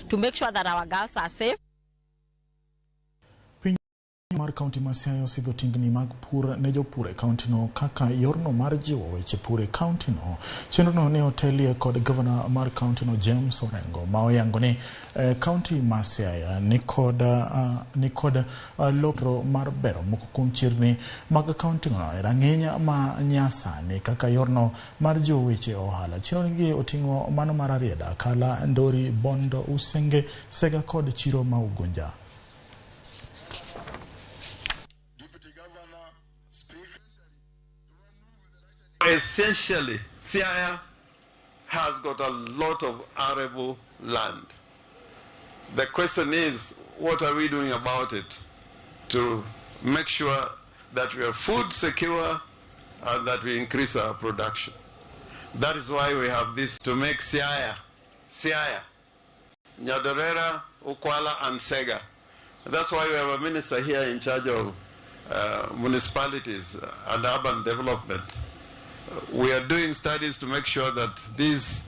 to make sure that our girls are safe. Piny mar kaunti ma Siaya osidho tingni mag pur ne jopur e kauntino kaka yorno mar jiwo weche pur e kauntino. Chenrono ne otelie kod gavana mar kauntino James Orengo ma oyango ni kaunti ma Siaya nikod, nikod loro mar bero moko kuom chirni mag kauntino e rang'iny ma nyasani kaka yorno mar jiwo weche ohala. Chenrogi oting'o mano mar Arieda, Kala, Ndori, Bondo, Usenge, Sega kod chiro ma Ugunja. Essentially, Siaya has got a lot of arable land. The question is, what are we doing about it to make sure that we are food secure and that we increase our production? That is why we have this to make Siaya, Siaya, Nyadorera, Ukwala, and Sega. That's why we have a minister here in charge of municipalities and urban development. We are doing studies to make sure that these